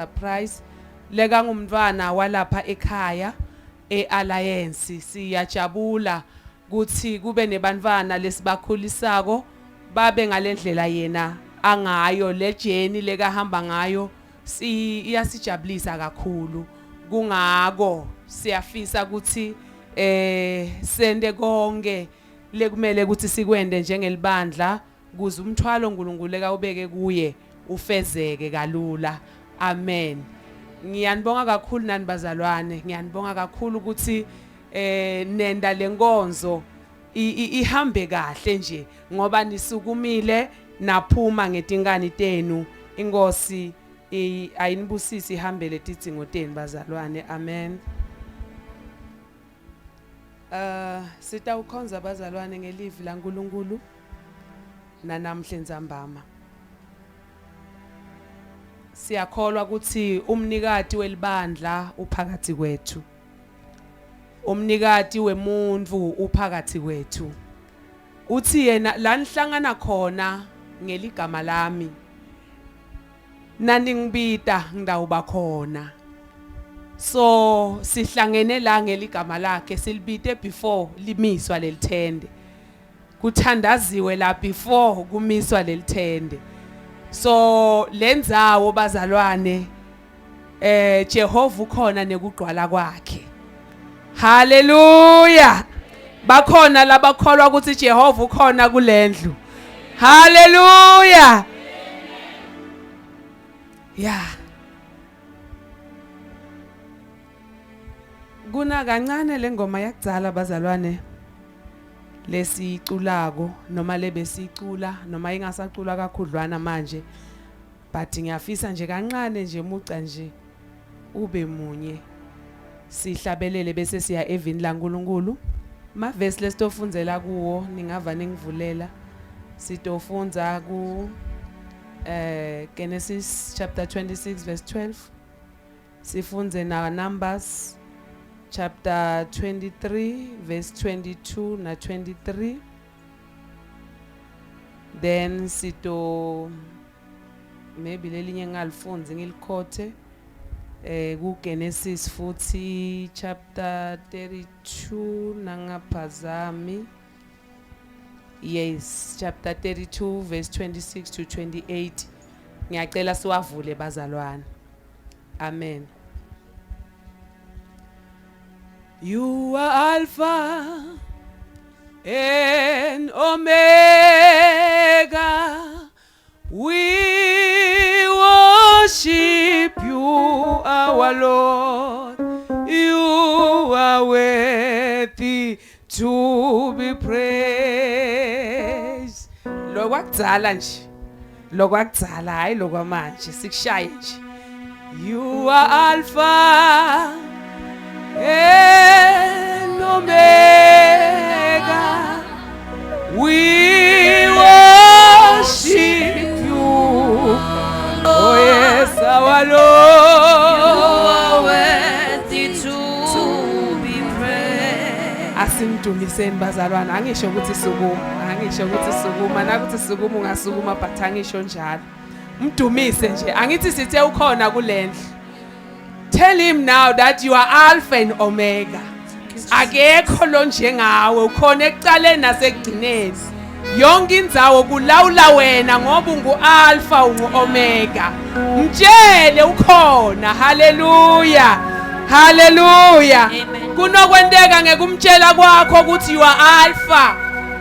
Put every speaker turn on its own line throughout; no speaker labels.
Surprise leka ngumntwana walapha ekhaya eAlliance. Siyajabula kuthi kube nebantwana lesibakhulisako babe ngalendlela yena angayo, le journey lekahamba ngayo si iyasijabulisa kakhulu. Kungako siyafisa ukuthi sente konke lekumele ukuthi sikwende njengelibandla kuze umthwalo uNkulunkulu ekawubeke kuye ufezeke kalula. Amen. Ngiyanibonga kakhulu nani bazalwane, ngiyanibonga kakhulu ukuthi nenda lenkonzo ihambe kahle nje, ngoba nisukumile naphuma ngetinkani tenu. Inkosi ayinibusisi, ihambele tidzingo tenu bazalwane. Amen. Sitawukhonza bazalwane ngelivi laNkulunkulu nanamhla entsambama. Siyakholwa ukuthi umnikati welibandla uphakathi kwethu. Umnikati wemuntu uphakathi kwethu. Uthi yena la nihlangana khona ngeligama lami, naningibita ngidawuba khona. So sihlangene la ngeligama lakhe, silibite before limiswa lelithende. Kuthandaziwe la before kumiswa lelithende. So lendzawo bazalwane, Jehova ukhona nekugqwala kwakhe. Haleluya. Bakhona labakholwa ukuthi Jehova ukhona kulendlu. Haleluya. Yeah. Kuna kancane lengoma yakudzala bazalwane lesiculako noma lebesicula noma ingasacula kakhudlwana manje, but ngiyafisa nje kancane nje muca nje ube munye sihlabelele bese siya evini laNkulunkulu. Mavesi lesitofundzela kuwo, ningava ningivulela, sitofunza ku Genesis chapter 26 verse 12, sifunze na Numbers chapter 23 verse 22 na 23, then sito maybe lelinye ngalifunzi ngilikhothe ku Genesis futhi chapter 32 nangaphazami. Yes, chapter 32 verse 26 to 28. Ngiyacela siwavule bazalwane. Amen. You are Alpha and Omega. We worship you, our Lord. You are worthy to be praised. Lokwakudzala nje. Lokwakudzala, hayi lokwamanje, sikushaye nje. You are Alpha and Omega. We worship you. Oh yes, our Lord.
You are worthy to be praised.
Asimdumiseni bazalwane, angisho ukuthi sukuma, angisho ukuthi sukuma, nakuthi sukuma ungasukuma, but angisho njalo. Mdumise nje, angithi sithe ukhona kulendlu. Tell him now that you are Alpha and Omega. Akekho lo njengawe, ukhona ekuqaleni nasekugcineni. Yonke indzawo kulawula wena ngoba ungu Alpha, ungu Omega. Mtshele ukhona. Hallelujah. Hallelujah. Kunokwenteka ngekumtshela kwakho ukuthi you are Alpha.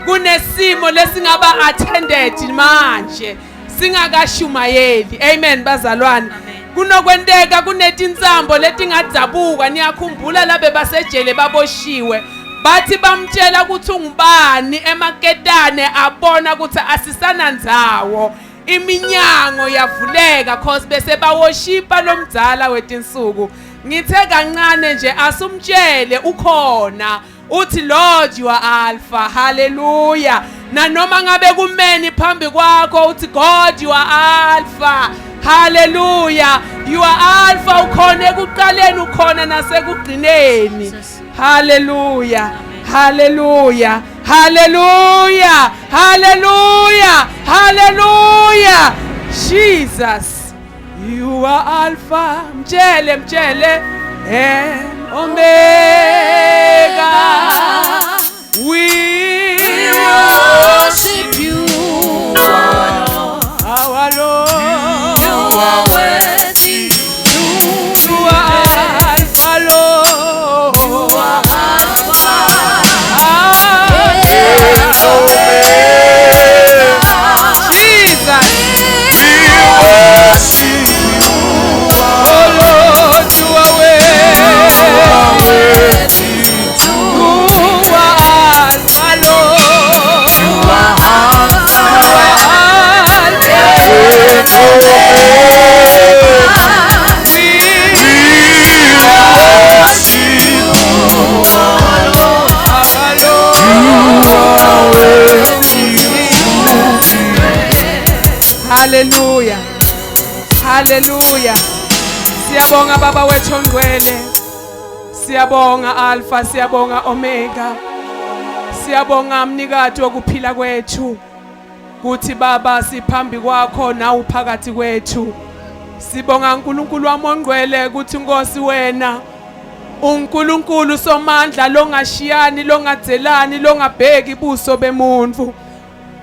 Kunesimo lesingaba attended manje singakashumayeli. Amen bazalwane. Kunokwenteka kunetinsambo letingadzabuka. Niyakhumbula labe basejele baboshiwe, bathi bamtshela ukuthi ungubani, emaketane abona ukuthi asisanandzawo, iminyango yavuleka cause bese bawoshipa lomdzala wetinsuku. Ngithe kancane nje asumtshele ukhona, uthi Lord, you are Alpha. Hallelujah. Nanoma ngabe kumeni phambi kwakho, uthi God, you are Alpha. Hallelujah. You are Alpha, ukhona ekuqaleni, ukhona nasekugcineni. Hallelujah. Hallelujah. Hallelujah. Hallelujah. Hallelujah. Jesus. You are Alpha, mtshele mtshele and Omega. We
worship you,
our Lord.
You are worthy to
You are Alpha, Lord.
You are Alpha
Alpha. Jesus.
We worship you,
Oh Lord, you are worthy.
to
You are Alpha, Lord.
you are Alpha
Alpha.
and Omega.
We
We worship you,
our Lord.
you are worthy to be
Hallelujah. Hallelujah. Siyabonga baba wethu ongcwele. Siyabonga Alpha, siyabonga Omega. Siyabonga mnikati wokuphila kwethu. Kuthi baba siphambi kwakho nawe uphakathi kwethu. Sibonga uNkulunkulu wami ongcwele ukuthi Nkosi wena uNkulunkulu somandla longashiyani longadzelani longabheki buso bemuntu.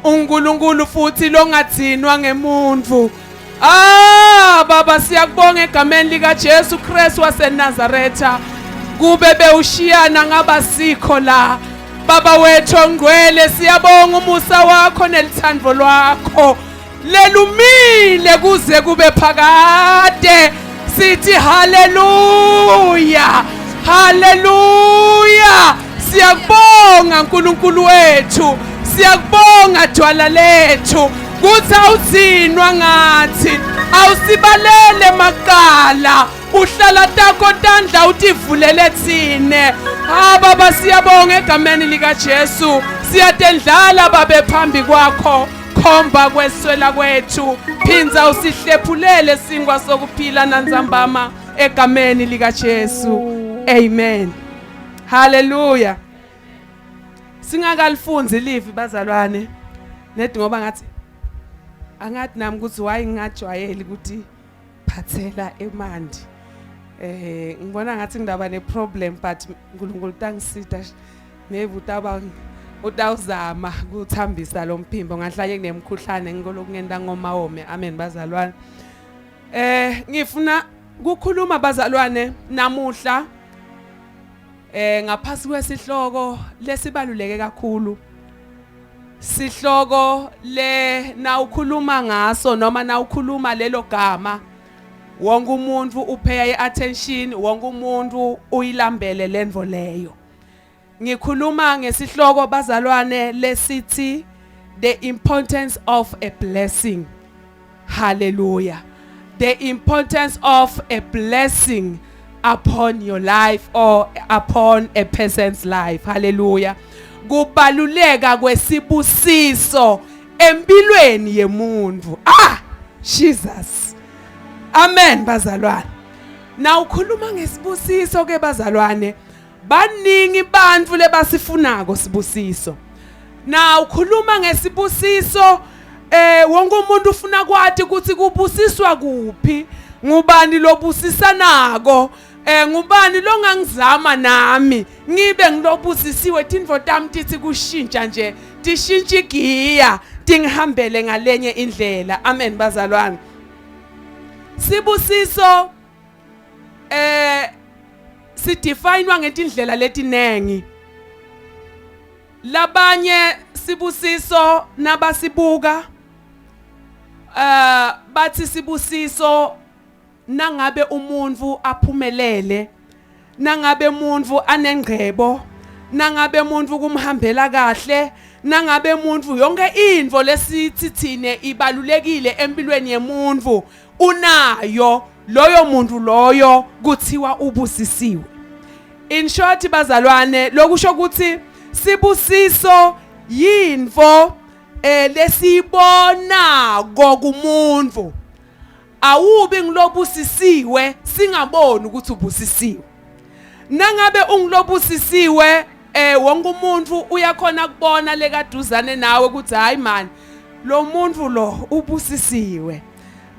uNkulunkulu futhi longadzinwa ngemuntu. Ah baba siyakubonga egameni lika Jesu Kristu waseNazaretha. Kube bewushiyana ngaba sikho la. Baba wethu ongcwele siyabonga umusa wakho nelithando lwakho. Lelumile kuze kube phakade. Sithi haleluya. Haleluya. Siyakubonga uNkulunkulu wethu. Siyakubonga dwala lethu. Kuthi awudzinwa ngathi awusibalele maqala uhlala takho tandla utivulele thine. Ha baba siyabonga egameni lika Jesu. Siyatendlala babe phambi kwakho. Khomba kweswela kwethu. Phinza usihlephulele sinkwa sokuphila nanzambama egameni lika Jesu. Amen. Hallelujah. Singakalifunzi livi bazalwane. Nedi ngoba ngathi angathi nami ukuthi why ngingajwayeli ukuthi phathela emandi. Ngibona ngathi ngidaba ne problem but uNkulunkulu tangisita maybe utaba utawuzama kuthambisa lo mphimbo ngahlanye kunemkhuhlane ngikolo ngoma wome. Amen bazalwane. Ngifuna kukhuluma bazalwane namuhla ngaphasi kwesihloko lesibaluleke kakhulu. Sihloko le na ukhuluma ngaso noma na ukhuluma lelo gama wonke umuntu upay attention, wonke umuntu uyilambele lendvo leyo. Ngikhuluma ngesihloko bazalwane lesithi the importance of a blessing. Hallelujah. The importance of a blessing upon your life or upon a person's life. Hallelujah. Kubaluleka kwesibusiso empilweni yemuntu. Ah, Jesus. Amen bazalwane. Na ukhuluma ngesibusiso ke bazalwane, baningi bantu lebasifunako sibusiso. Na ukhuluma ngesibusiso wonke umuntu ufuna kwathi ukuthi kubusiswa kuphi, ngubani lobusisanako, ngubani longangizama nami ngibe ngilobusisiwe tindvo tami tithi kushintsha nje tishintsha igiya tingihambele ngalenye indlela. Amen bazalwane. Sibusiso sidefinewa ngetindlela letinengi. Labanye sibusiso nabasibuka bathi sibusiso nangabe umuntu aphumelele, nangabe umuntu anengcebo, nangabe umuntu kumhambela kahle, nangabe umuntu yonke intfo lesithi thine ibalulekile empilweni yemuntu unayo, loyo muntu loyo kuthiwa ubusisiwe. In short bazalwane, lokusho ukuthi sibusiso yintfo lesiyibonako kumuntu. Awubi ngilobusisiwe singaboni ukuthi ubusisiwe. Nangabe ungilobusisiwe wonke umuntu uyakhona kubona lekaduzane nawe ukuthi hayi man lo muntu lo ubusisiwe.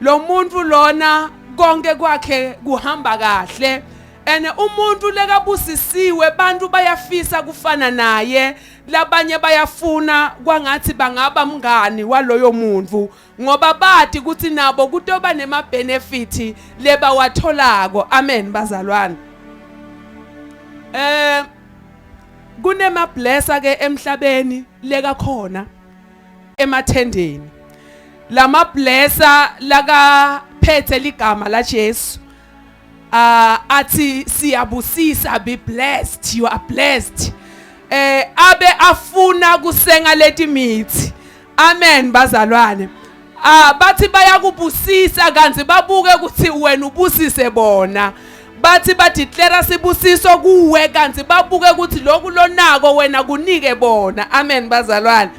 Lo muntu lona konke kwakhe kuhamba kahle. Ene umuntu lekabusisiwe bantu bayafisa kufana naye, labanye bayafuna kwangathi bangaba mngani waloyo muntu ngoba bati ukuthi nabo kutoba nema benefit lebawatholako. Amen bazalwane. Kunema blesser ke emhlabeni lekakhona emathendeni. Lama blesser laka phethe ligama la Jesu. Athi siyabusisa, be blessed, you are blessed. Abe afuna kusenga leti mithi. Amen bazalwane. Bathi bayakubusisa kanti babuke ukuthi wena ubusise bona. Bathi badeclare sibusiso kuwe kanti babuke ukuthi lokhu lonako wena kunike bona. Amen bazalwane.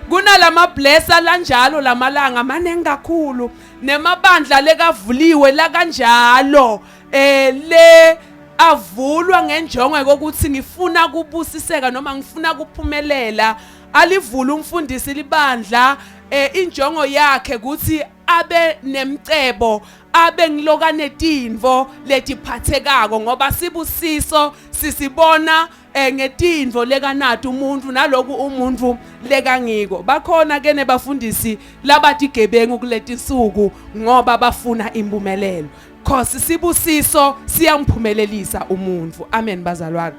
Kunalama blesser lanjalo lamalanga maningi kakhulu, nemabandla lekavuliwe la kanjalo, le avulwa ngenjongo yokuthi ngifuna kubusiseka noma ngifuna kuphumelela. Alivula umfundisi libandla, injongo yakhe ukuthi abe nemcebo, abe ngilokane tintfo letiphathekako, ngoba sibusiso sisibona ngetintfo lekanato umuntu naloku umuntu lekangiko. Bakhona ke nebafundisi labatigebengu kuletinsuku ngoba bafuna impumelelo, cause sibusiso siyamphumelelisa umuntu. Amen bazalwane.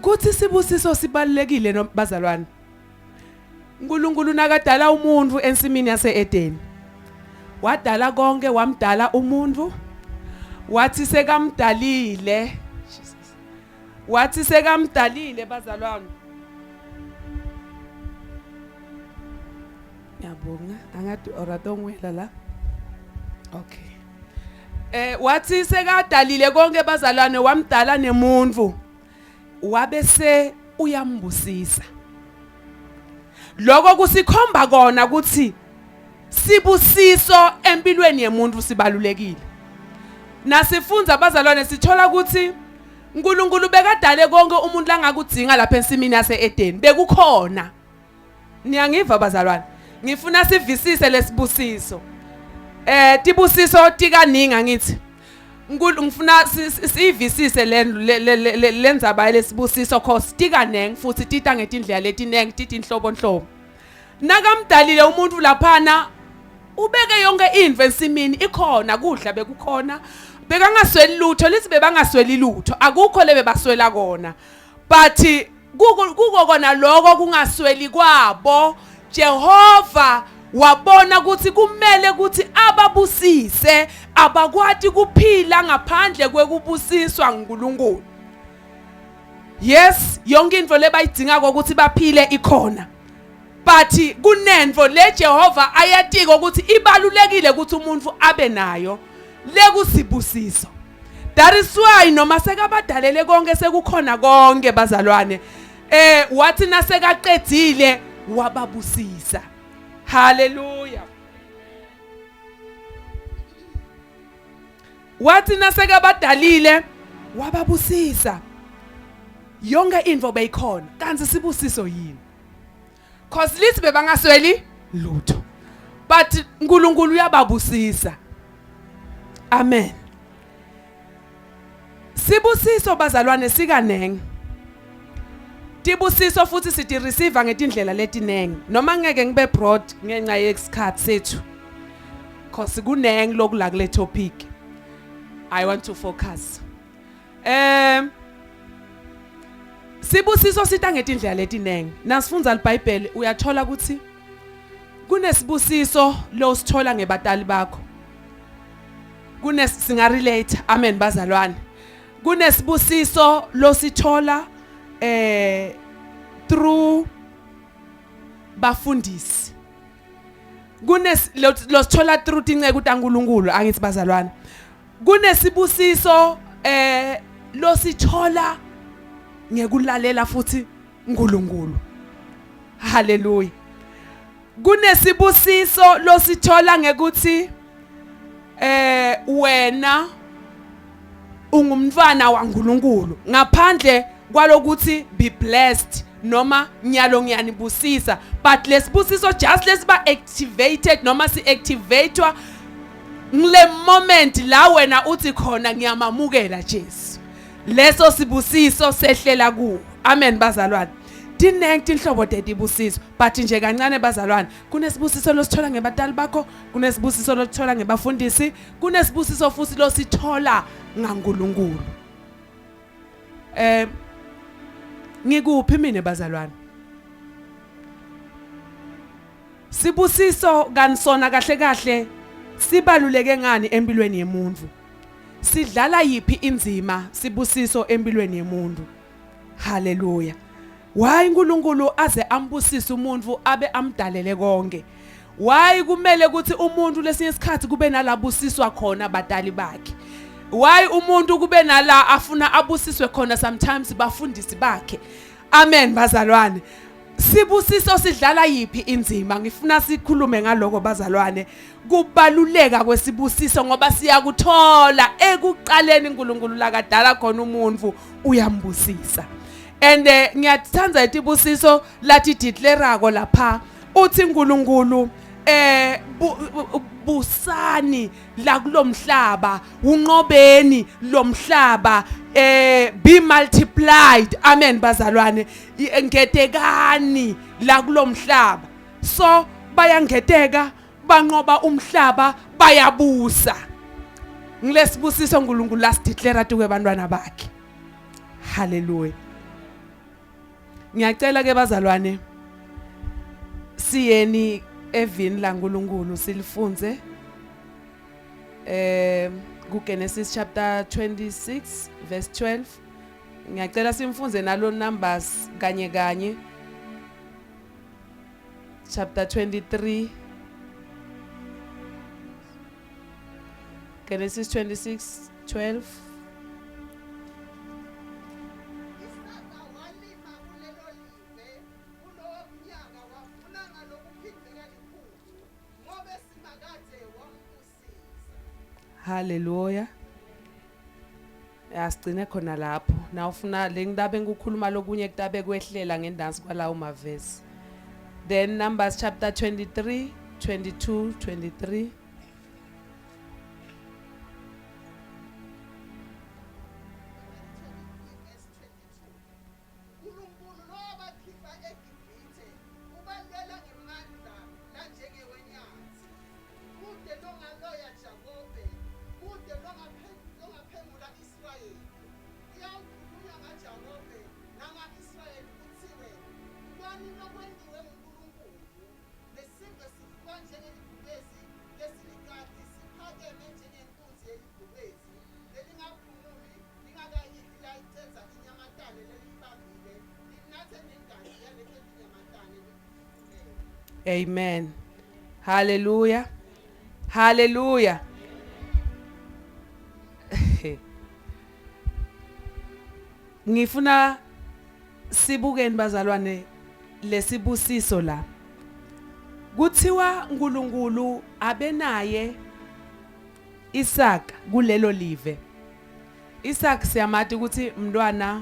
Kuthi sibusiso sibalulekile no bazalwane. uNkulunkulu nakadala umuntu ensimini yaseEdeni, wadala konke, wamdala umuntu, wathi sekamdalile, Jesus, wathi sekamdalile bazalwane. Ngiyabonga, angathi oratongwela la. Okay. Wathi sekadalile konke bazalwane, wamdala nemuntu, wabese uyambusisa. Lokho kusikhomba kona ukuthi sibusiso empilweni yemuntu sibalulekile. Nasifunza bazalwane sithola ukuthi uNkulunkulu bekadale konke umuntu langakudzinga lapha ensimini yaseEdeni, bekukhona. Niyangiva bazalwane? Ngifuna sivisise lesibusiso. Tibusiso tikaningi angithi. Ngifuna sivisise lenzaba lesibusiso cause tikanengi futhi tita ngetindlela letinengi, titinhlobo nhlobo. Nakamdalile umuntu laphana ubeke yonke into ensimini ikhona, kudla bekukhona, bekangasweli lutho, lithi bebangasweli lutho, akukho lebebaswela kona. But kuko kona lokho kungasweli kwabo, Jehova wabona ukuthi kumele ukuthi ababusise, abakwati kuphila ngaphandle kwekubusiswa nguNkulunkulu. Yes, yonke into lebayidinga ukuthi baphile ikhona, but kunento le Jehova ayatiko ukuthi ibalulekile ukuthi umuntu abe nayo, lekusibusiso. That is why noma sekabadalele konke sekukhona konke bazalwane, wathi nasekaqedile wababusisa. Hallelujah. Wathi nasekabadalile wababusisa, yonke into beyikhona. Kanti sibusiso yini? Cause lithi bebangasweli lutho, but uNkulunkulu uyababusisa. Amen. Sibusiso bazalwane sikanengi. Tibusiso futhi siti receive ngetindlela letinengi. Noma ngeke ngibe broad ngenxa yesikhathi sethu, cause kunengi lokula kule topic. I want to focus. Sibusiso sita ngetindlela letinengi. Nasifundza iBhayibheli uyathola ukuthi kunesibusiso lo sithola ngebatali bakho. Kunes singa relate. Amen bazalwane. Kunesibusiso lo sithola through bafundisi. Kunes lo sithola through tinceku taNkulunkulu, angithi bazalwane. Kunesibusiso lo sithola ngekulalela futhi uNkulunkulu. Hallelujah. Kunesibusiso losithola ngekuthi wena ungumntwana waNkulunkulu, ngaphandle kwalokuthi be blessed. Noma nyalo ngiyanibusisa, but lesibusiso just lesiba activated noma si activatewa ngile moment la wena uthi khona ngiyamamukela Jesu, leso sibusiso sehlela kuwo. Amen bazalwane. Tinengi tinhlobo tetibusiso, but nje kancane bazalwane, kunesibusiso losithola ngebatali bakho, kunesibusiso losithola ngebafundisi, kunesibusiso futhi losithola ngaNkulunkulu. Ngikuphi mina bazalwane? Sibusiso kanisona kahle kahle sibaluleke ngani empilweni yemuntu? Sidlala yiphi inzima sibusiso empilweni yemuntu? Haleluya. Why uNkulunkulu aze ambusise umuntu abe amdalele konke? Why kumele ukuthi umuntu lesinye isikhathi kube nalabusiswa khona batali bakhe? Why umuntu kube nala afuna abusiswe khona sometimes bafundisi bakhe? Amen bazalwane. Sibusiso sidlala yiphi inzima? Ngifuna sikhulume ngaloko bazalwane, kubaluleka kwesibusiso, ngoba siyakuthola ekuqaleni uNkulunkulu lakadala khona umuntu uyambusisa. And ngiyathanda itibusiso lathi declare lapha, uthi uNkulunkulu busani la kulomhlaba, unqobeni lomhlaba, be multiplied. Amen bazalwane. Ngetekani la kulomhlaba. So bayangeteka, banqoba umhlaba, bayabusa. Ngilesibusiso uNkulunkulu lasideclare tuke bantwana bakhe. Haleluya. Ngiyacela ke bazalwane, siyeni evini laNkulunkulu silifunze ku Genesis chapter 26 verse 12. Ngiyacela simfunze nalo Numbers kanye kanye chapter 23. Genesis 26 12.
Isaka walima kulelo live kulowo mnyaka, wavuna ngalokuphindwe kalikhulu, ngobe Simakadze wambusisa.
Haleluya. Asigcine khona lapho. Na ufuna le ngitabe ngikukhuluma lokunye kutabe kwehlela ngendansi kwalawo mavesi. Then Numbers chapter 23 22 23.
Verse 22. Nkulunkulu lowabakhipha eGibhithe ubalwela ngemandla lanjengewenyathi. Kude longaloya Jakobe, kude longaphengula Israyeli. Kuyawukhulunywa ngaJakobe nanga-Israyeli kutsiwe, Bukani lokwentiwe nguNkulunkulu! Lesive sivuka njengelibhubesi lesilikati, siphakeme njengenkunzi yelibhubesi lelingaphumuli lingakayidli layicedza inyamatane leliyibambile, linatse nengati yaleto tinyamatane letikhulele.
Amen. Hallelujah. Hallelujah. Ngifuna sibukeni bazalwane lesibusiso la. Kuthiwa uNkulunkulu abenaye Isaac kulelo live. Isaac siyamati ukuthi mntwana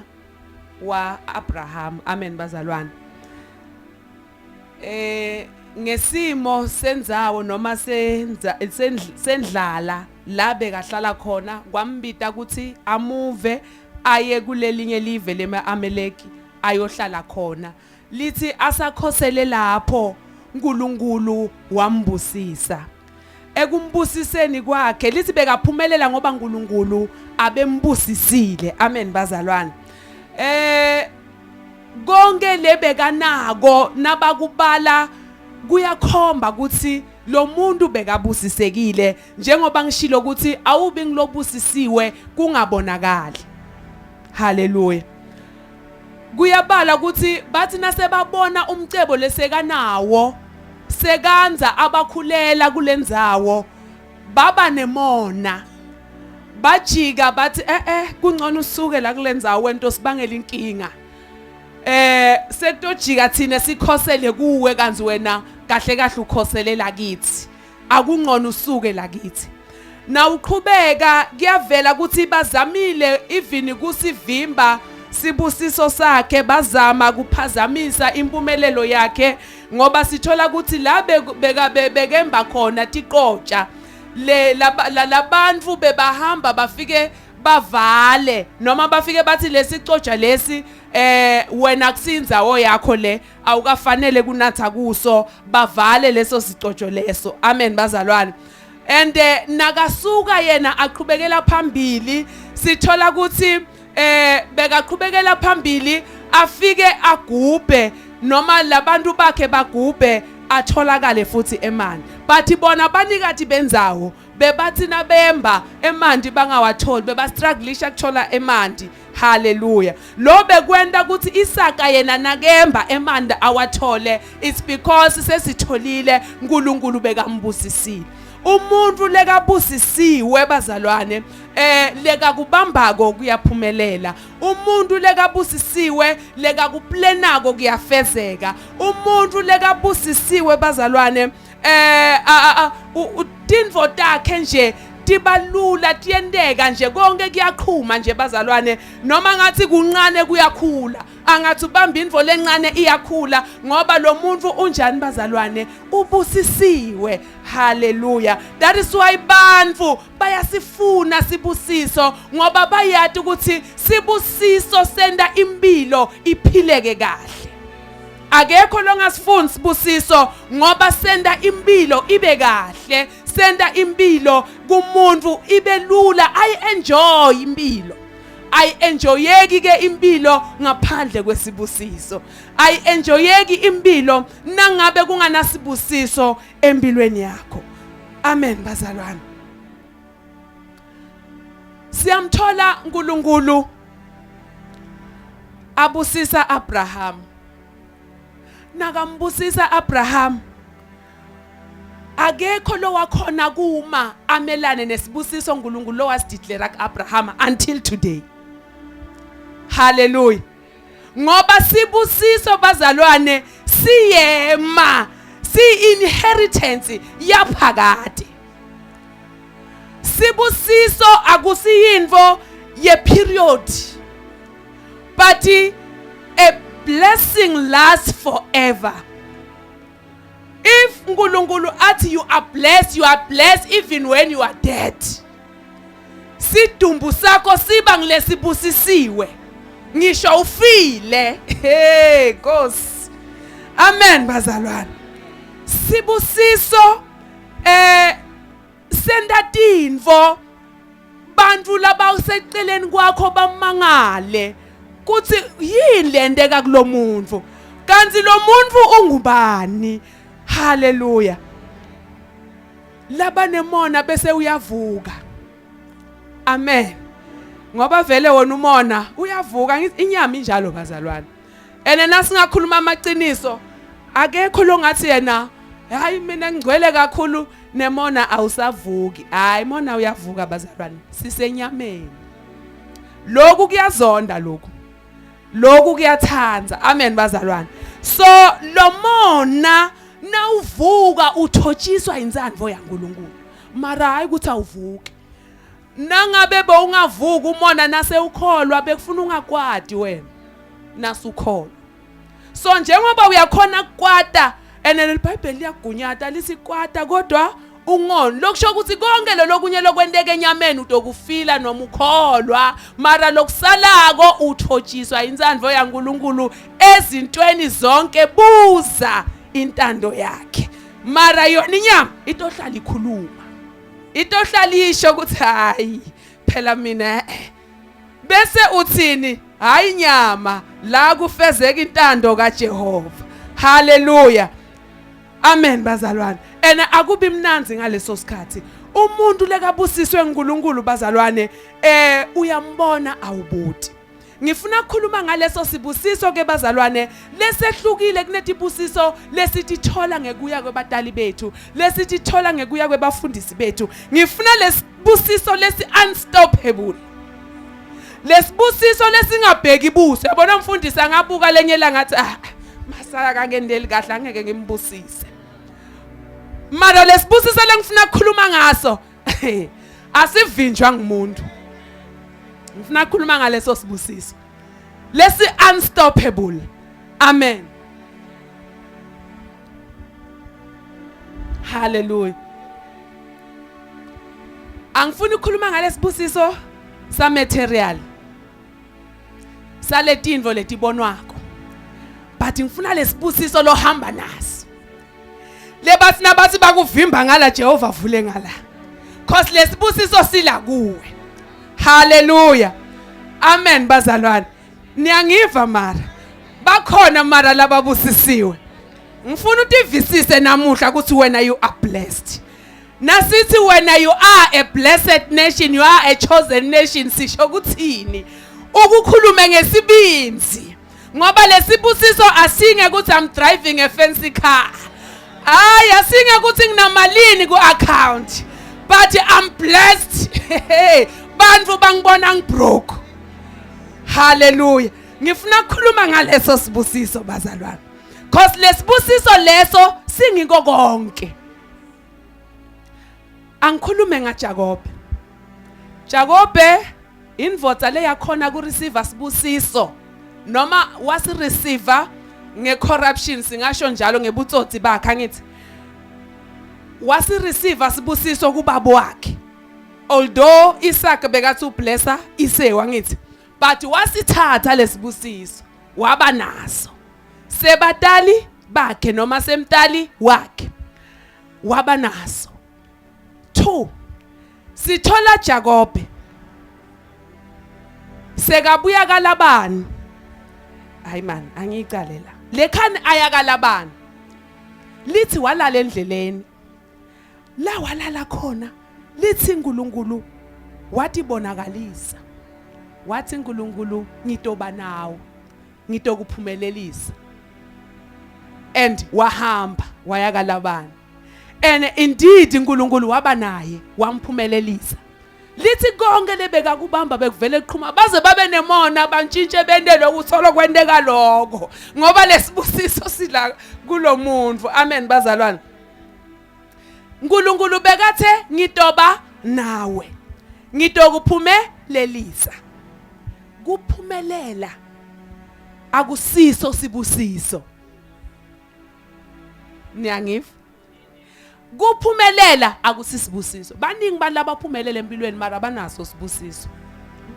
wa Abraham. Amen bazalwane. Ngesimo sendzawo noma senza sendlala la bekahlala khona, kwambita ukuthi amuve aye kulelinye live lema-Amaleki ayohlala khona. Lithi asakhosele lapho uNkulunkulu wambusisa. Ekumbusiseni kwakhe lithi bekaphumelela ngoba uNkulunkulu abembusisile. Amen bazalwane. Konke lebekanako nabakubala kuyakhomba ukuthi lo muntu bekabusisekile, njengoba ngishilo ukuthi awubi ngilobusisiwe kungabonakali. Haleluya. Kuyabala ukuthi bathi nasebabona umcebo lesekanawo sekanza abakhulela kulendzawo, baba nemona, bajika bathi kungcono usuke la kulendzawo wento sibangela inkinga, sekutojika thina sikhosele kuwe, kanzi wena kahle kahle ukhoselela kithi, akungcono usuke la kithi. Na uqhubeka kuyavela ukuthi bazamile even kusivimba. sibusiso sakhe, bazama kuphazamisa impumelelo yakhe, ngoba sithola ukuthi la beka bekemba khona tiqotsha le labantu bebahamba bafike bavale noma bafike bathi lesicoja lesi wena kusinzawo yakho le, awukafanele kunatha kuso, bavale leso sicojo leso. Amen bazalwane. And nakasuka yena aqhubekela phambili, sithola ukuthi bekaqhubekela phambili afike agubhe noma labantu bakhe bagubhe, atholakale futhi emanti. But bona banikati benzawo bebathi nabemba emanti bangawatholi, bebastrugglisha kuthola emanti. Hallelujah. Lo bekwenta ukuthi Isaka yena nakemba emanti awathole, it's because sesitholile uNkulunkulu bekambusisile. Umuntu lekabusisiwe bazalwane, lekakubambako kuyaphumelela. Umuntu lekabusisiwe lekakuplanako kuyafezeka. Umuntu lekabusisiwe bazalwane, tintfo takhe nje tibalula, tiyenteka nje, konke kuyaqhuma nje bazalwane. Noma ngathi kuncane kuyakhula, angathi ubamba intfo lencane iyakhula, ngoba lo muntu unjani bazalwane? Ubusisiwe. Hallelujah. That is why bantu bayasifuna sibusiso, ngoba bayati ukuthi sibusiso senda impilo iphileke kahle. Akekho longasifuni sibusiso, ngoba senda impilo ibe kahle, senda impilo kumuntu ibe lula, ayi enjoy impilo. Ayi enjoyeki ke impilo ngaphandle kwesibusiso. Ayi enjoyeki impilo nangabe kunganasibusiso empilweni yakho. Amen bazalwane. Siyamthola uNkulunkulu abusisa Abraham. Nakambusisa Abraham, akekho lo wakhona kuma amelane nesibusiso uNkulunkulu lo wasideclare kuAbraham until today. Hallelujah. Ngoba sibusiso bazalwane siyema, si inheritance yaphakade. Sibusiso akusiyinto ye period, but a blessing lasts forever. If uNkulunkulu athi you are blessed, you are blessed even when you are dead. Sidumbu sakho siba ngilesibusisiwe ngisho ufile. Hey Nkosi. Amen bazalwane. Sibusiso senda tintfo bantu labaseceleni kwakho bamangale kuthi yini lenteka kulomuntu, kanti lo muntu ungubani. Hallelujah. Labanemona bese uyavuka. Amen. Ngoba vele wona umona uyavuka, inyama injalo bazalwane. Ene nasingakhuluma amaqiniso, akekho longathi yena hayi mina ngigcwele kakhulu nemona awusavuki. Hayi, mona uyavuka bazalwane, sisenyameni. Lokhu kuyazonda, lokhu lokhu kuyathanza. Amen bazalwane. So lo mona nawuvuka uthotshiswa intsandvo yaNkulunkulu, mara hayi ukuthi awuvuki. Nangabe bowungavuka umona nase ukholwa, bekufuna ungakwati wena nasukholwa. So njengoba uyakhona kukwata, ene leliBhayibheli liyagunyata lisikwata kodwa ungoni, lokusho ukuthi konke lo lokunye lokwenteka enyameni utokufila noma ukholwa, mara lokusalako uthotshiswa intsandvo yaNkulunkulu ezintweni zonke, buza intando yakhe. Mara yona inyama itohlala ikhuluma, itohlala isho ukuthi hayi phela mina, bese uthini? Hayi nyama, la kufezeka intando kaJehova. Haleluya. Amen bazalwane. Ena akubi mnanzi ngaleso sikhathi. Umuntu lekabusiswe uNkulunkulu bazalwane, uyambona awubuti. Ngifuna ukukhuluma ngaleso sibusiso ke bazalwane, lesehlukile kunetibusiso lesitithola ngekuya kwebatali bethu, lesitithola ngekuya kwebafundisi bethu. Ngifuna lesibusiso lesi unstoppable, lesibusiso lesingabheki buso. Yabona umfundisi angabuka lenye langa athi ah masaya kangendeli kahle, angeke ngimbusise. Mara lesibusiso lengifuna ukukhuluma ngaso asivinjwa ngumuntu. Ngifuna ukukhuluma ngaleso sibusiso. Lesi unstoppable. Amen. Hallelujah. Angifuni ukukhuluma ngalesibusiso sa material. Saletintfo letibonwako. But ngifuna lesibusiso lohamba naso. Lebathi nabathi bakuvimba ngala Jehova vule ngala. Cause lesibusiso sila kuwe. Hallelujah. Amen bazalwane. Niyangiva mara. Bakhona mara lababusisiwe. Ngifuna utivisise namuhla ukuthi wena you are blessed. Nasithi wena you are a blessed nation, you are a chosen nation sisho ukuthini? Ukukhulume ngesibinzi. Ngoba lesibusiso asinge ukuthi I'm driving a fancy car. Hayi asinge ukuthi nginamalini ku account. But I'm blessed. Bantu bangibona ngibroke. Hallelujah. Ngifuna ukukhuluma ngaleso sibusiso bazalwane. Cause lesibusiso leso singiko konke. Angikhulume ngaJakobe. Jakobe indvodza leyakhona ku receive sibusiso noma wasi receive ngecorruption singasho njalo ngebutsotsi bakhe angithi wasi receive sibusiso kubaba wakhe although Isaac bekathi ublessa Isewu angithi but wasithatha lesibusiso waba naso sebatali bakhe noma semtali wakhe waba naso 2 sithola Jakobe sekabuya kaLabani hayi man angiyicale la lekhani aya kaLabani lithi walala endleleni la walala khona lithi uNkulunkulu watibonakalisa wathi uNkulunkulu ngitoba nawe ngitokuphumelelisa and wahamba waya kaLabani and indeed uNkulunkulu waba naye wamphumelelisa lithi konke lebeka kubamba bekuvele kuqhuma baze babe nemona bantshintshe bente lokuthola kwenteka lokho ngoba lesibusiso sila kulomuntu amen bazalwane uNkulunkulu bekathe ngitoba nawe ngitokuphumelelisa kuphumelela akusiso sibusiso niyangiva kuphumelela akusisibusiso baningi abantu abaphumelele empilweni mara banaso sibusiso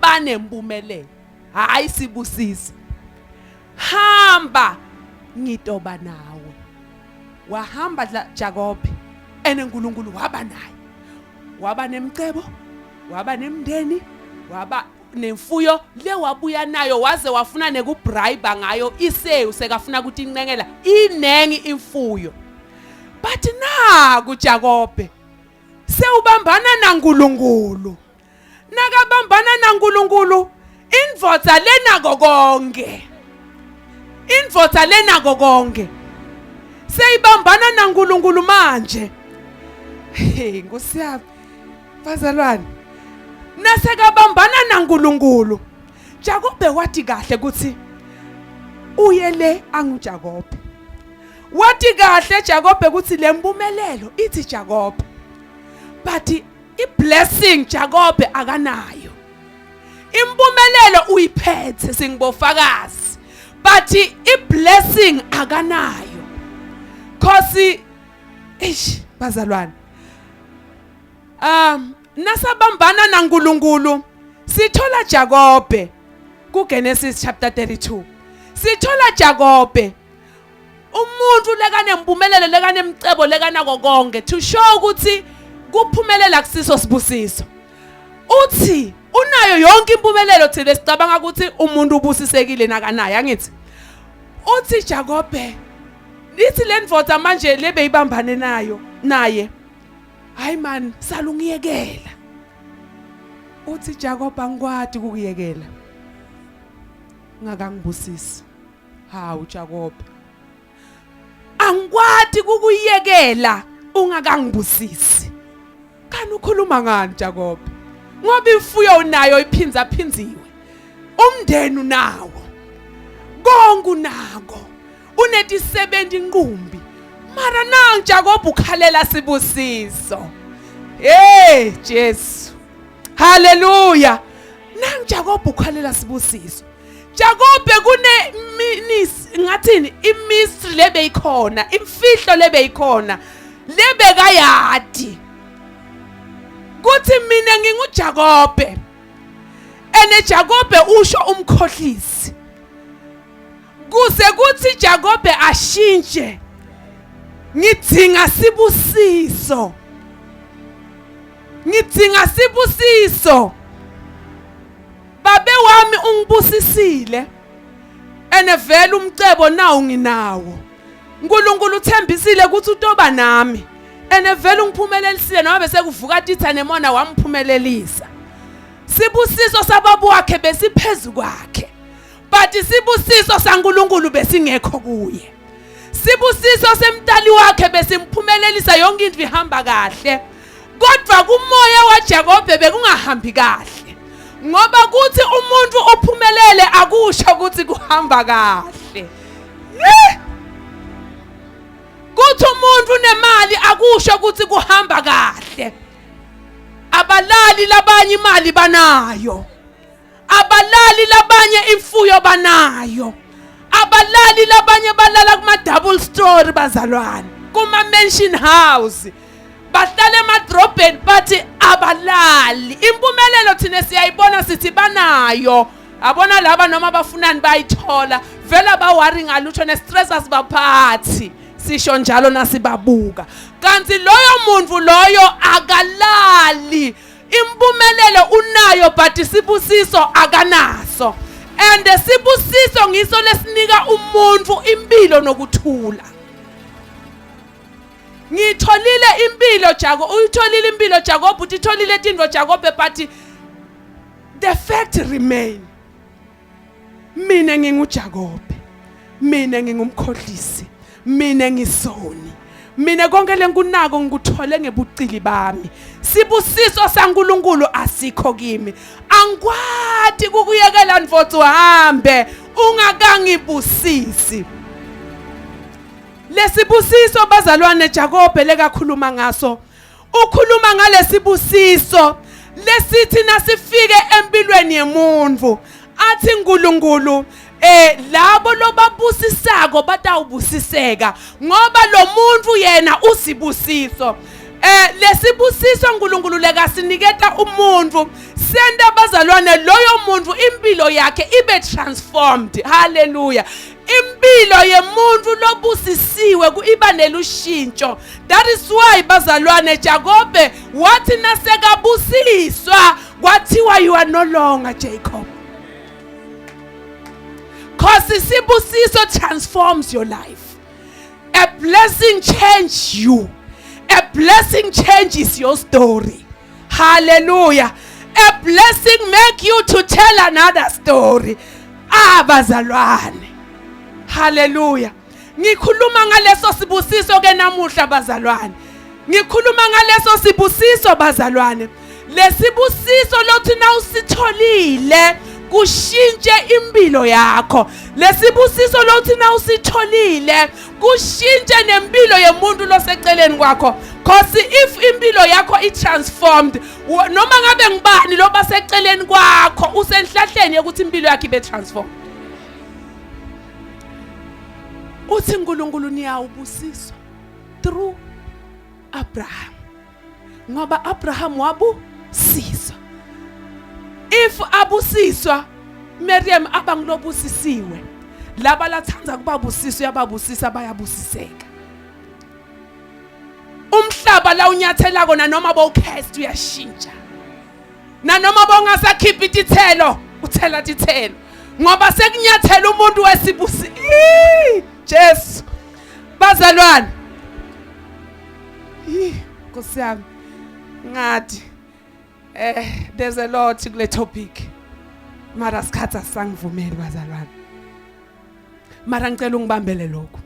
banempumelelo hayi sibusiso hamba ngitoba nawe wahamba Jakobe ene uNkulunkulu waba naye waba nemcebo waba nemndeni waba nemfuyo le wabuya nayo waze wafuna nekubribe ngayo isewu sekafuna ukuthi incengela inengi imfuyo but naku Jakobe sewubambana naNkulunkulu nakabambana naNkulunkulu indvodza lenako konke indvodza lenako konke seyibambana naNkulunkulu manje hey Nkosi yami bazalwane nasekabambana naNkulunkulu Jakobe wathi kahle ukuthi uye le anguJakobe wathi kahle Jakobe ukuthi lempumelelo ithi Jakobe but iblessing Jakobe akanayo impumelelo uyiphethe singibofakazi but iblessing akanayo cause eish bazalwane um nasabambana naNkulunkulu sithola Jakobe kuGenesis chapter 32 sithola Jakobe umuntu lekanempumelelo lekanemcebo lekanako konke to show ukuthi kuphumelela kusiso sibusiso uthi unayo yonke impumelelo thina sicabanga ukuthi umuntu ubusisekile nakanayo angithi uthi Jakobe lithi le ndvodza manje lebeyibambane nayo naye hayi man salungiyekela uthi Jakob angikwadi ukuyekela ngakangibusisi hawu Jakob angikwadi kukuyekela ungakangibusisi kani ukhuluma ngani Jakob ngoba imfuyo unayo iphinza phinziwe umndeni unawo konke unako unetisebenzi inqumbi mara nangu Jakob ukhalela sibusiso hey Jesu haleluya nangu Jakob ukhalela sibusiso. Jakobe kune ngathini imystery lebeyikhona imfihlo lebeyikhona lebekayadi kuthi mina nginguJakobe ene Jakobe usho umkhohlisi kuze kuthi Jakobe ashintshe ngidzinga sibusiso ngidzinga sibusiso babe wami ungibusisile ene vele umcebo nawo nginawo uNkulunkulu uthembisile ukuthi utoba nami ene vele ungiphumelelisile noma bese kuvuka titha nemona wamphumelelisa sibusiso sababu wakhe besiphezulu kwakhe but isibusiso saNkulunkulu besingekho kuye sibusiso semntali wakhe besimphumelelisa yonke into ihamba kahle kodwa kumoya waJakobe bekungahambi kahle ngoba kuthi umuntu uphumelele akusho ukuthi kuhamba kahle kuthi umuntu unemali akusho ukuthi kuhamba kahle abalali labanye imali banayo abalali labanye imfuyo banayo abalali labanye balala kuma double story bazalwane kuma mansion house bahlala emadrobheni bathi abalali impumelelo thina siyayibona sithi banayo abona laba noma bafunani bayithola vele abawari ngalutho ne-stress asibaphathi sisho njalo nasibabuka kanti loyo muntu loyo akalali impumelelo unayo but isibusiso akanaso and sibusiso ngiso lesinika umuntu impilo nokuthula ngitholile impilo Jakob uyitholile impilo Jakob uthi itholile tindvo Jakob but the fact remain mina nginguJakobe mina ngingumkhohlisi mina ngisoni mina konke lenkunako ngikuthole ngebucili bami sibusiso saNkuluNkulu asikho kimi angikwati kukuyekela ndvodza uhambe ungakangibusisi lesibusiso bazalwane Jakobe lekakhuluma ngaso ukhuluma ngalesibusiso lesithi nasifike empilweni yemuntu athi uNkulunkulu eh labo lobabusisako batawubusiseka ngoba lo muntu yena usibusiso eh lesibusiso uNkulunkulu lekasiniketa umuntu senta bazalwane loyo muntu impilo yakhe ibe transformed haleluya impilo yemuntu lobusisiwe iba nelushintsho that is why bazalwane Jakobe wathi nasekabusiswa kwathiwa you are no longer Jacob cause isibusiso transforms your life a blessing change you a blessing changes your story hallelujah a blessing make you to tell another story abazalwane hallelujah ngikhuluma ngaleso sibusiso ke namuhla bazalwane ngikhuluma ngaleso sibusiso bazalwane lesibusiso lothi nawusitholile kushintshe impilo yakho lesibusiso lothi nawusitholile kushintshe nempilo yomuntu loseceleni kwakho cause if impilo yakho i-transformed noma ngabe ngubani loba seceleni kwakho usenhlahleni yokuthi impilo yakhe ibe transformed uthi uNkulunkulu niyawubusiswa through Abraham ngoba Abraham wabusiswa if abusiswa Miriam abangilobusisiwe laba lathanda kubabusisa uyababusisa bayabusiseka umhlaba la unyathela kona noma bowucast uyashintsha nanoma bongasakhiphi tithelo uthela tithelo ngoba sekunyathela umuntu wesibusi Jesu bazalwane Nkosi yami ngathi eh there's a lot kule topic mara sikhathi asangivumeli bazalwane mara ngicela ungibambele lokho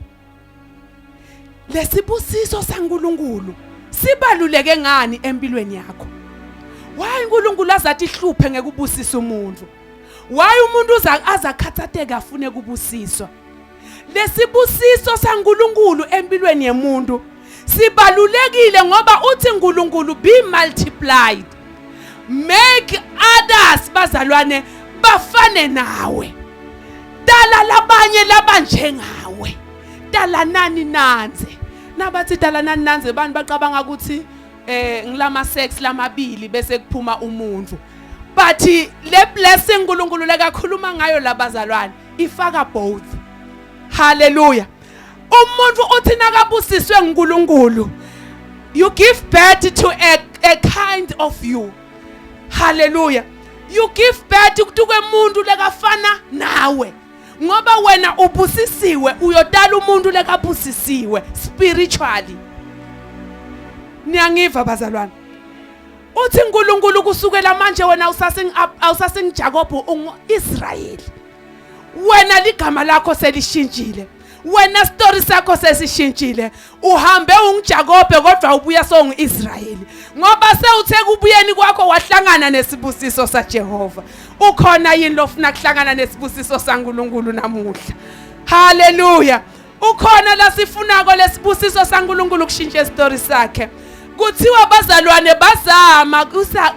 lesibusiso saNkuluNkulu sibaluleke ngani empilweni yakho why uNkulunkulu azathi ihluphe ngekubusisa umuntu why umuntu uza azakhathatheka afune kubusiswa lesibusiso saNkuluNkulu empilweni yemuntu sibalulekile ngoba uthi uNkulunkulu be multiplied make others bazalwane bafane nawe Tala labanye labanjengawe. Tala nani nanze. Nabathi tala nani nanze abantu bacabanga ukuthi eh ngilama sex lamabili bese kuphuma umuntu. But le blessing uNkulunkulu lekakhuluma ngayo labazalwane ifaka both. Hallelujah. Umuntu uthi nakabusiswe nguNkulunkulu you give birth to a kind of you. Hallelujah. You give birth kutukwemuntu lekafana nawe. Ngoba wena ubusisiwe uyodala umuntu lekabusisiwe spiritually. Niyangiva bazalwane? Uthi uNkulunkulu kusukela manje wena awusasingiJakob unguIsrayeli. Wena ligama lakho selishintshile. Wena story sakho sesishintshile. Uhambe unguJakobe kodwa ubuya sowunguIsrayeli. Ngoba sewuthe kubuyeni kwakho wahlangana nesibusiso saJehova. Ukhona yini lofuna kuhlangana nesibusiso saNkulunkulu namuhla? Hallelujah. Ukhona lasifunako lesibusiso saNkulunkulu kushintsha story sakhe. Kuthiwa bazalwane bazama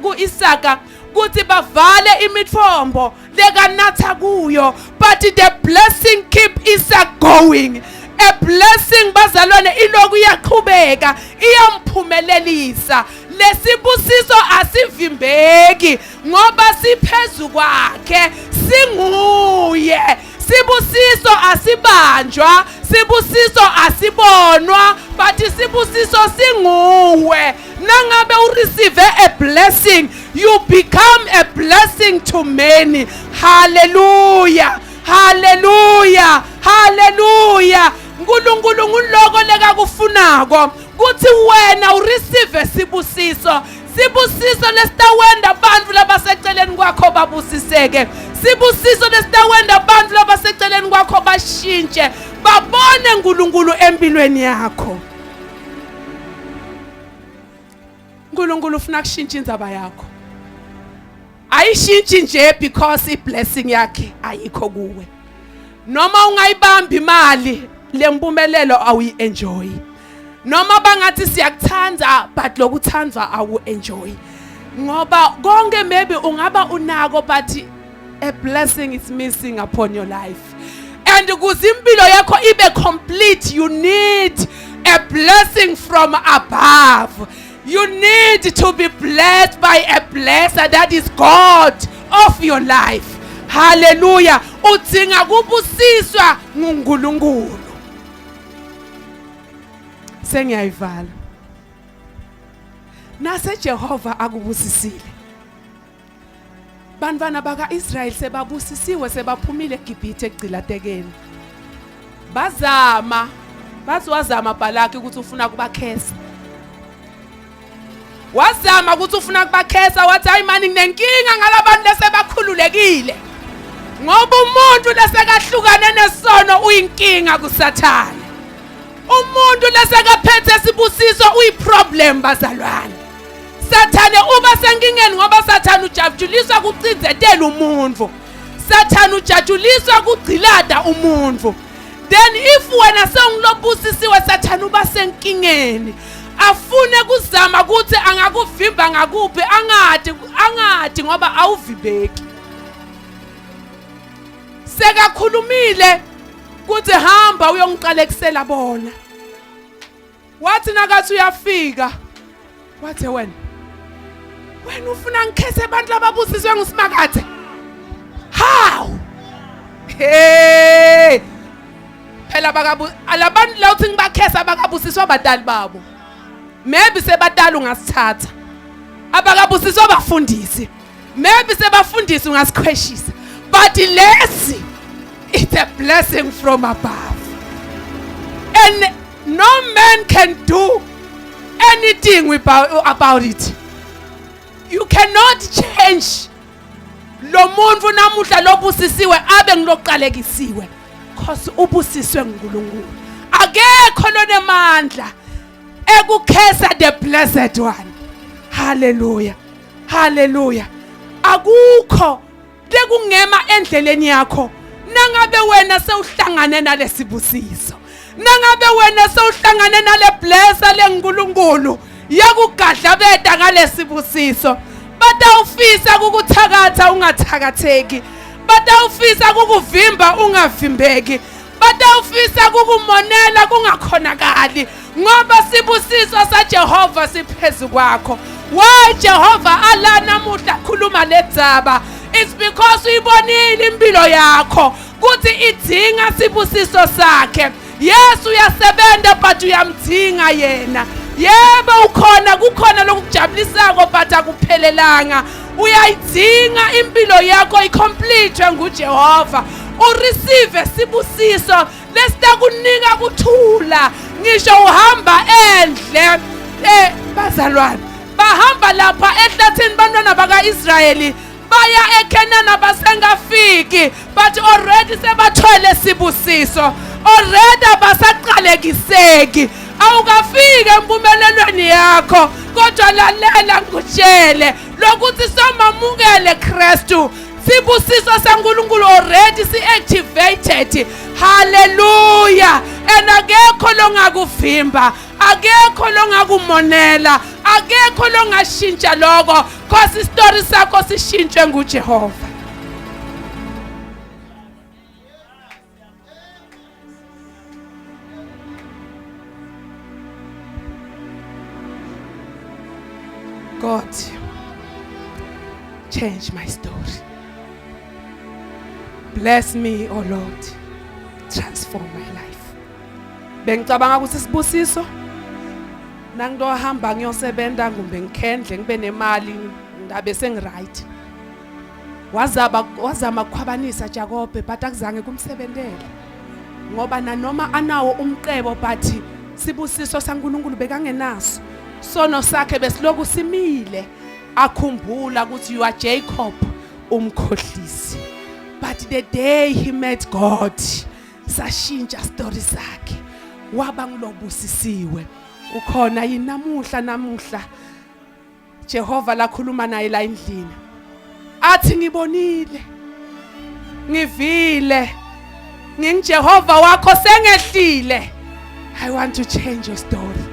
kuIsaka kuthi bavale imithombo lekanatha kuyo, but the blessing keep Isaac going. A blessing bazalwane iloku iyaqhubeka iyamphumelelisa. Lesibusiso asivimbeki ngoba siphezu kwakhe, singuye. Sibusiso asibanjwa, sibusiso asibonwa, but sibusiso singuwe. Nangabe ureceive a blessing, you become a blessing to many. Hallelujah. Hallelujah. Hallelujah. uNkulunkulu nguloko lekakufunako kuthi wena ureceive sibusiso. Sibusiso lesitawenda abantu labaseceleni kwakho babusiseke. Sibusiso lesitawenda abantu labaseceleni kwakho bashintshe, babone uNkulunkulu empilweni yakho. uNkulunkulu ufuna kushintsha indzaba yakho. Ayishintshi nje because iblessing yakhe ayikho kuwe. Noma ungayibamba imali lempumelelo awuyi-enjoy. Noma bangathi siyakuthanda but lokuthandwa awu-enjoy. Ngoba konke maybe ungaba unako but a blessing is missing upon your life. And ukuze impilo yakho ibe complete, you need a blessing from above. You need to be blessed by a blesser that is God of your life. Hallelujah. Udzinga kubusiswa nguNkulunkulu. Sengiyayivala. Nase Jehova akubusisile. Bantwana bakaIsrael sebabusisiwe sebaphumile eGibhithe ekugcilatekeni. Bazama, bathi wazama Balaki ukuthi ufuna kubakhesa. Wazama ukuthi ufuna kubakhesa, wathi hayi mani nginenkinga ngalabantu lesebakhululekile. Ngoba umuntu lesekahlukane nesono uyinkinga kuSathane. Umuntu lesekaphethe sibusiso uyiproblem bazalwane. Sathane uba senkingeni ngoba Sathane ujabuliswa kucinzetela umuntu. Sathane ujabuliswa kugcilada umuntu. Then if wena sewungilobusisiwe Sathane uba senkingeni. Afune kuzama ukuthi angakuvimba ngakuphi angadi angadi ngoba awuvibeki. Sekakhulumile kuthi hamba uyongiqalekisela bona. Wathi nakathi uyafika wathi wena wena ufuna ngikhethe abantu lababusiswe nguSimakade. How? Hey! Phela bakabu alabantu la uthi ngibakhetha abakabusiswa abadali babo. Maybe sebadala ungasithatha. Abakabusiswa abafundisi. Maybe sebafundisi ungasikhweshisa. But lesi it's a blessing from above. And no man can do anything about it. You cannot change lo muntu namuhla lobusisiwe abe ngiloqalekisiwe cause ubusiswe nguNkulunkulu. Akekho lonemandla ekukhesa the blessed one. Hallelujah. Hallelujah. Akukho lekungema endleleni yakho nangabe wena sewuhlangane nalesibusiso. Nangabe wena sewuhlangane nale blesser leNkulunkulu yakugadlabeta ngalesibusiso. Batawufisa ukukuthakatha ungathakatheki. Batawufisa kukuvimba ungavimbeki. Batawufisa kukumonela kungakhonakali ngoba sibusiso saJehova siphezu kwakho. Why Jehova ala namuhla khuluma ledzaba? It's because uyibonile impilo yakho kuthi idzinga sibusiso sakhe. Yes uyasebenza but uyamdzinga yena. Yebo ukhona kukhona lokukujabulisako but akuphelelanga. Uyayidzinga impilo yakho icomplete nguJehova. Ureceive sibusiso lesitakunika kuthula ngisho uhamba endle eh bazalwane bahamba lapha ehlathini bantwana bakaIsrayeli baya eKenana basengafiki but already sebathwele sibusiso already abasaqalekiseki awukafiki empumelelweni yakho kodwa lalela ngikutshele lokuthi somamukele Kristu sibusiso saNkulunkulu already si-activated. Haleluya! And akekho longakuvimba, akekho longakumonela, akekho longashintsha lokho, cause isitori sakho sishintshwe nguJehova. God, change my story. Bless me, oh Lord. Transform my life. Bengicabanga ukuthi sibusiso nangitohamba ngiyosebenza ngumbe ngikhendle ngibe nemali ngabe sengiright. Wazaba wazama kukhwabanisa Jakobe but akuzange kumsebentele. Ngoba nanoma anawo umqebo but sibusiso saNkulunkulu bekangenaso. Sono sakhe besiloku simile akhumbula ukuthi you are Jacob umkhohlisi. But the day he met God sashintsha story sakhe waba ngilobusisiwe. Ukhona yini namuhla namuhla Jehova lakhuluma naye la endlini athi ngibonile ngivile nginguJehova wakho sengehlile. I want to change your story.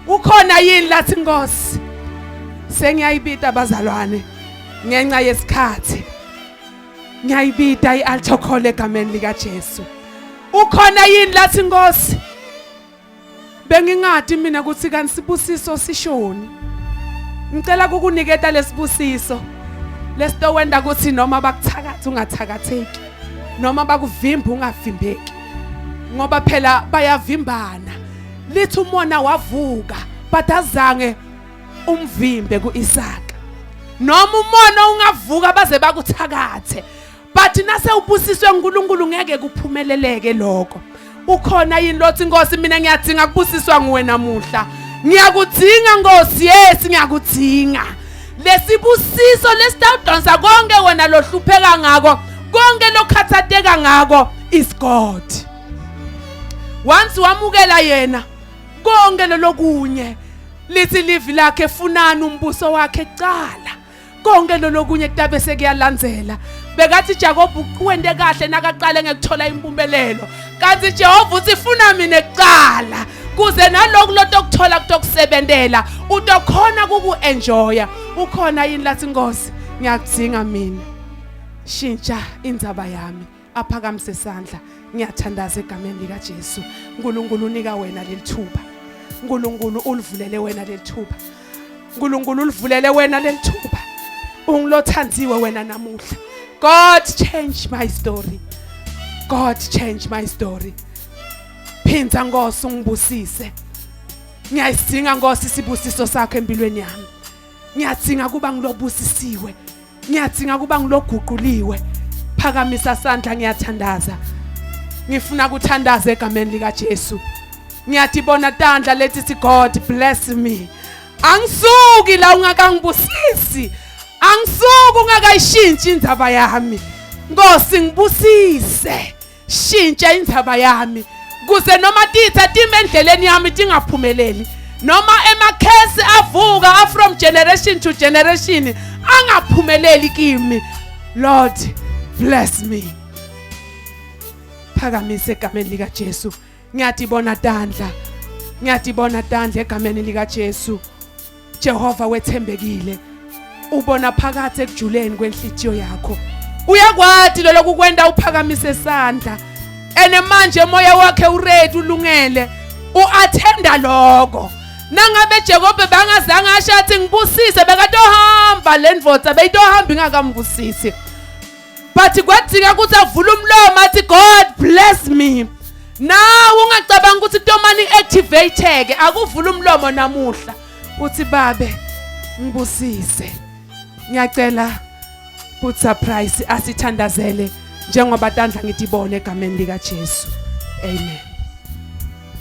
Ukhona yini lathi Nkosi sengiyayibita abazalwane ngenxa yesikhathi ngiyayibita i-altar call egameni likaJesu. Ukhona yini lathi Nkosi Bengingati mina ukuthi kanti sibusiso sishoni. Ngicela kukuniketa lesibusiso lesitowenda ukuthi noma bakuthakatha ungathakatheki noma bakuvimba ungavimbeki ngoba phela bayavimbana. Lithi umona wavuka but azange umvimbe kuIsaka. Noma umona ungavuka baze bakuthakathe but nase ubusiswe uNkulunkulu ngeke kuphumeleleke lokho. Ukhona yini lothi Nkosi mina ngiyadinga kubusiswa nguwe namuhla? Ngiyakudinga Nkosi, yes ngiyakudinga. Lesibusiso lesitawudonsa konke wena lohlupheka ngako, konke lokhathateka ngako is God. Once wamukela yena konke lolokunye lithi livi lakhe funani umbuso wakhe kuqala. Konke lolokunye kutabe sekuyalandzela. Bekathi Jakob wente kahle nakaqale ngekuthola impumelelo. Kanti Jehova uthi funa mina kuqala kuze naloku lotokuthola kutokusebentela utokhona kuku-enjoya. Ukhona yini lathi Nkosi ngiyakudzinga mina. Shintsha indzaba yami. Aphakamise isandla. Ngiyathandaza egameni likaJesu. uNkulunkulu unika wena lelithuba. uNkulunkulu ulivulele wena lelithuba. uNkulunkulu ulivulele wena lelithuba. Ungilothandiwe wena namuhla. God change my story. God change my story. Phinda Nkosi ungibusise. Ngiyasidinga Nkosi isibusiso sakho empilweni yami. Ngiyadinga kuba ngilobusisiwe. Ngiyadinga kuba ngiloguquliwe. Phakamisa sandla ngiyathandaza. Ngifuna ukuthandaza egameni lika Jesu. Ngiyatibona tandla lethi si God bless me. Angisuki la ungakangibusisi. Angisuki ungakayishintshi indaba yami. Nkosi ngibusise. Shintsha indaba yami. Kuze noma titha time endleleni yami tingaphumeleli. Noma emakhesi avuka from generation to generation angaphumeleli kimi. Lord bless me. Phakamise egameni lika Jesu. Ngiyatibona tandla. Ngiyatibona tandla egameni lika Jesu. Jehova wethembekile. Ubona phakathi ekujuleni kwenhlitiyo yakho. Uyakwati lo lokukwenta uphakamise sandla. Ene manje moya wakhe uready ulungele uattenda lokho. Nangabe Jacob bangazange asho athi ngibusise bekatohamba le ndvodza beyitohamba ingakambusisi. But kwadzinga ukuthi avule umlomo athi God bless me. Nawe ungacabanga ukuthi kutomane i-activate-ke akuvula umlomo namuhla uthi babe ngibusise. Ngiyacela put surprise asithandazele njengoba tandla ngitibone egameni lika Jesu. Amen.